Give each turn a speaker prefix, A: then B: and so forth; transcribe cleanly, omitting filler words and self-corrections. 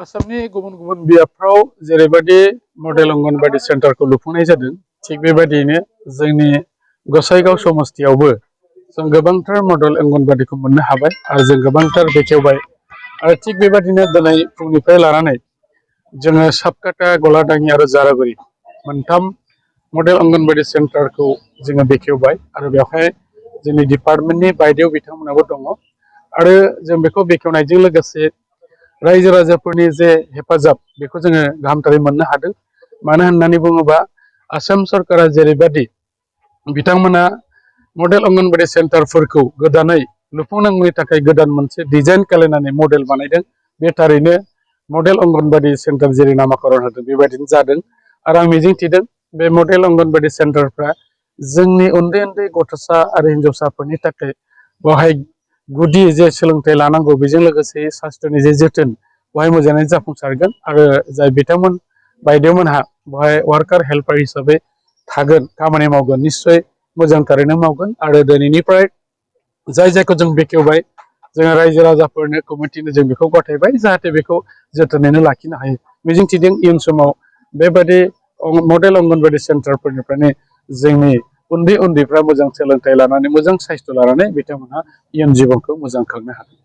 A: आसामनि गुबुन गुबुन बियाबफ्राव जेरैबायदि मडेल अंगनबादि सेन्टारखौ लुफुंनाय जादों थिग बेबायदियैनो जोंनि गसाइगाव समस्तियावबो जों गोबांथार मडेल अंगनबादिखौ मोननो हाबाय आरो जों गोबांथार बेखेवबाय आरो थिग बेबायदिनो दिनै फुंनिफ्राय लानानै जोङो साबकाटा गलादाङि आरो जारागुरि मोनथाम मडेल अंगनबादि सेन्टारखौ जोङो बेखेवबाय आरो बेवहाय जोंनि डिपार्टमेन्टनि बायदेव बिथांमोनाबो दङ आरो जों बेखौ बेखेवनायजों लोगोसे रायजो राजाफोरनि जे हेफाजाब बेखौ जोङो गाहामथारै मोननो हादों मानो होननानै बुङोबा आसाम सरकारा जेरैबायदि बिथांमोना मडेल अंगनबादि सेन्टारफोरखौ गोदानै लुफुंनांगौनि थाखाय गोदान मोनसे डिजाइन खालामनानै मडेल बानायदों बे थारैनो मडेल अंगनबादि सेन्टार जेरै नामाकरण होदों बेबायदिनो जादों आरो आं मिजिंथिदों बे मडेल अंगनबादि सेन्टारफ्रा जोंनि उन्दै उन्दै गथ'सा आरो हिन्जावसाफोरनि थाखाय बेवहाय गुदि जे सोलोंथाइ लानांगौ बेजों लोगोसे सास्थ्रनि जे जोथोन बेवहाय मोजाङै जाफुंसारगोन आरो जाय बिथांमोन बायदेवमोनहा बेवहाय वार्कार हेल्पार हिसाबै थागोन खामानि मावगोन निस्सय मोजांथारैनो मावगोन आरो दिनैनिफ्राय जाय जायखौ जों बेखेवबाय जोङो रायजो राजाफोरनो कमिटिनो जों बेखौ गथायबाय जाहाथे बेखौ जोथोनैनो लाखिनो हायो मिजिंथिदों इयुन समाव बेबायदि मडेल अंगनबादि सेन्टारफोरनिफ्रायनो जोंनि उन्दै उन्दैफ्रा मोजां सोलोंथाइ लानानै मोजां साइस्थ' लानानै बिथांमोनहा इयुन जिबनखौ मोजां खालामनो हागोन।